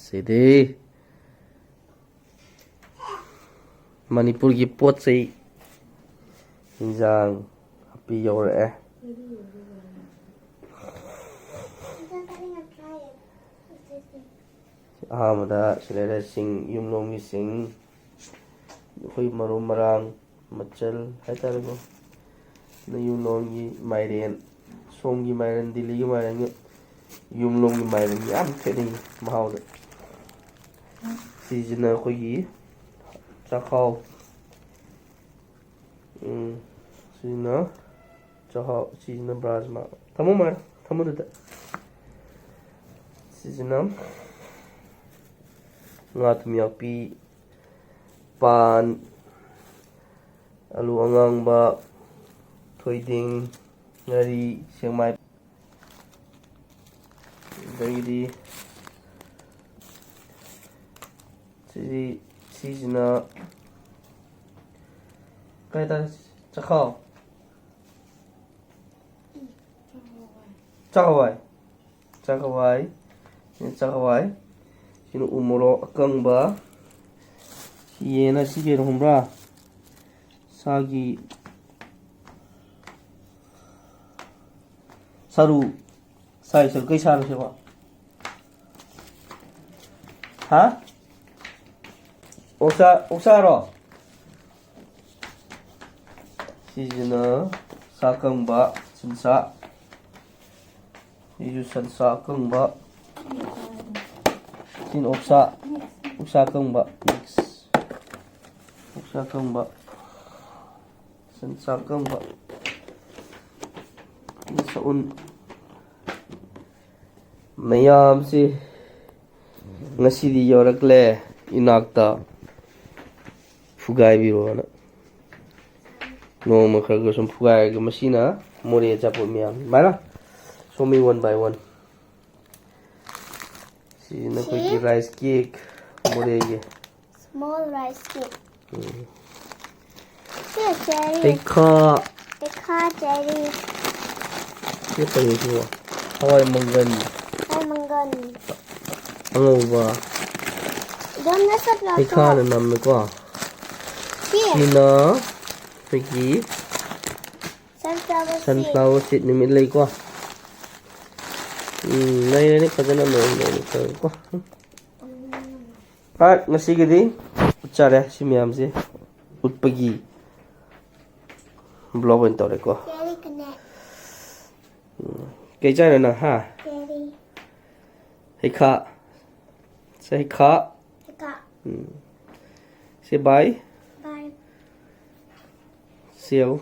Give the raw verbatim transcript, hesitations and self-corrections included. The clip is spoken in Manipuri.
ꯁꯤꯗꯤ ꯃꯅꯤꯄꯨꯔꯒꯤ ꯄꯣꯠ ꯆꯩ ꯏꯟꯖꯥꯡ ꯅꯥꯄꯤ ꯌꯧꯔꯛꯑꯦ꯫ ꯑꯍꯥꯟꯕꯗ ꯁꯤ ꯂꯩꯔꯦ, ꯁꯤꯡ, ꯌꯨꯝꯂꯣꯝꯒꯤ ꯁꯤꯡ, ꯑꯩꯈꯣꯏ ꯃꯔꯨ ꯃꯔꯥꯡ, ꯃꯆꯜ ꯍꯥꯏꯇꯥꯔꯦꯀꯣ꯫ ꯅ ꯌꯨꯝꯂꯣꯝꯒꯤ ꯃꯥꯏꯔꯦꯟ, ꯁꯣꯝꯒꯤ ꯃꯥꯏꯔꯦꯟ, ꯗꯤꯜꯂꯤꯒꯤ ꯃꯥꯏꯔꯦꯟꯒ ꯌꯨꯝꯂꯣꯝꯒꯤ ꯃꯥꯏꯔꯦꯟꯒ ꯌꯥꯝ ꯈꯦꯠꯅꯩ ꯃꯍꯥꯎꯗ꯫ ꯁꯤꯁꯤꯅ ꯑꯩꯈꯣꯏꯒꯤ ꯆꯥꯛꯈꯥꯎ, ꯎꯝ, ꯁꯤꯅ ꯆꯥꯛꯍꯥꯎ, ꯁꯤꯁꯤꯅ ꯕ꯭ꯔꯥꯖꯃꯥ꯫ ꯊꯝꯃꯣ ꯃꯥ, ꯊꯝꯃꯣꯗꯨꯗ꯫ ꯁꯤꯁꯤꯅ ꯉꯥ ꯊꯨꯝꯌꯥꯛꯄꯤ, ꯄꯥꯟ, ꯑꯂꯨ ꯑꯉꯥꯡꯕ, ꯊꯣꯏꯗꯤꯡ, ꯉꯥꯔꯤ, ꯁꯦꯛꯃꯥꯏ, ꯑꯗꯒꯤꯗꯤ ꯁꯤꯗꯤ, ꯁꯤꯁꯤꯅ ꯀꯩ ꯍꯥꯏꯇꯥꯔꯦ, ꯆꯥꯛꯈꯥꯎ, ꯆꯥꯛꯍꯋꯥꯏ, ꯆꯥꯛꯍꯋꯥꯏ, ꯁꯤꯅ ꯆꯥꯛꯍꯋꯥꯏ, ꯁꯤꯅ ꯎ ꯃꯣꯔꯣꯛ ꯑꯀꯪꯕ, ꯌꯦꯟ ꯑꯁꯤ ꯀꯩꯅꯣ ꯈꯪꯕ꯭ꯔꯥ? ꯁꯥꯒꯤ ꯁꯔꯨ, ꯁꯥꯒꯤ ꯁꯔꯨ ꯀꯩ ꯁꯥꯅꯣ ꯁꯤꯕꯣ? ꯍꯥ? ꯑꯣꯛꯁꯥ, ꯑꯣꯛꯁꯥꯔꯣ? ꯁꯤꯁꯤꯅ ꯁꯥ ꯀꯪꯕ, ꯁꯟꯁꯥ꯫ ꯁꯤꯁꯨ ꯁꯟꯁꯥ ꯑꯀꯪꯕ꯫ ꯁꯤꯅ ꯑꯣꯛꯁꯥ, ꯑꯣꯛꯁꯥ ꯑꯀꯪꯕ, mix꯫ ꯑꯣꯛꯁꯥ ꯑꯀꯪꯕ, ꯁꯟꯁꯥ ꯑꯀꯪꯕ꯫ ꯁꯎꯟ ꯃꯌꯥꯝꯁꯤ ꯉꯁꯤꯗꯤ ꯌꯧꯔꯛꯂꯦ ꯏꯅꯥꯛꯇ꯫ ꯐꯨꯒꯥꯏꯕꯤꯔꯣꯅ꯫ ꯅꯣꯡꯃ ꯈꯔ ꯈꯔ ꯁꯨꯝ ꯐꯨꯒꯥꯏꯔꯒ, ꯃꯁꯤꯅ ꯃꯣꯔꯦ ꯑꯆꯥꯄꯣꯠ ꯃꯌꯥꯝ꯫ ꯃꯥꯏꯔꯥ, show me one by one꯫ ꯁꯤꯅ ꯑꯩꯈꯣꯏꯒꯤ ꯁꯤ? Rice cake, ꯃꯣꯔꯦꯒꯤ꯫ Small rice cake꯫ ꯎꯝ꯫ ꯁꯤ cherry꯫ ꯍꯩꯈꯥ꯫ ꯍꯩꯈꯥ, cherry꯫ ꯁꯤ ꯀꯔꯤ ꯁꯤꯕꯣ? ꯍꯋꯥꯏ ꯃꯪꯒꯟ꯫ ꯍꯋꯥꯏ ꯃꯪꯒꯟ꯫ ꯑꯉꯧꯕ ꯑꯗꯣꯝꯅ ꯆꯠꯂꯣ꯫ ꯍꯩꯈꯥꯅ ꯅꯝꯃꯦꯀꯣ꯫ ꯁꯤ ꯁꯤꯅ ꯑꯩꯈꯣꯏꯒꯤ sunflower seed꯫ Sunflower seed ꯅꯨꯃꯤꯠ ꯂꯩꯀꯣ꯫ ꯎꯝ, ꯂꯩꯔꯅꯤ ꯐꯖꯅ ꯃꯑꯣꯡ ꯃꯑꯣꯡ ꯇꯧꯔꯦꯀꯣ꯫ ꯍꯣꯏ, ꯉꯁꯤꯒꯤꯗꯤ ꯎꯠꯆꯔꯦ ꯁꯤ ꯃꯌꯥꯝꯁꯦ꯫ ꯎꯠꯄꯒꯤ vlog ꯑꯣꯏꯅ ꯇꯧꯔꯦꯀꯣ꯫ Cherry connect꯫ ꯀꯩ ꯆꯥꯏꯅꯣ ꯅꯪ, ꯍꯥ? Cherry꯫ ꯍꯩꯈꯥ꯫ ꯁꯦ ꯍꯩꯈꯥ꯫ ꯍꯩꯈꯥ꯫ ꯎꯝ꯫ ꯁꯦ ꯕꯥꯏ꯫ Bye꯫ ꯁꯦꯜ꯫